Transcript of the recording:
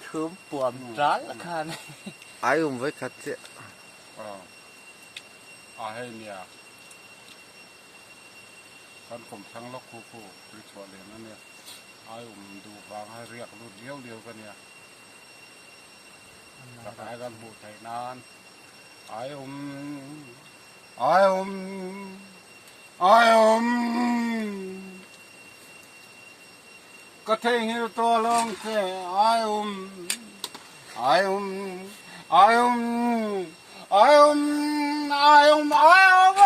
Thum puam ral khan. Ai um voi khat chiah. A hei nia. Kan kum thlang lawk khu khu ri chhuah lem a nia. Ai um duh vang a riak lut liau liau ka nia. Takai kan hmuh theih nan ai um ai um ai um ka theihnghilh tawh lawng che ai um ai um ai um ai um ai um ai um.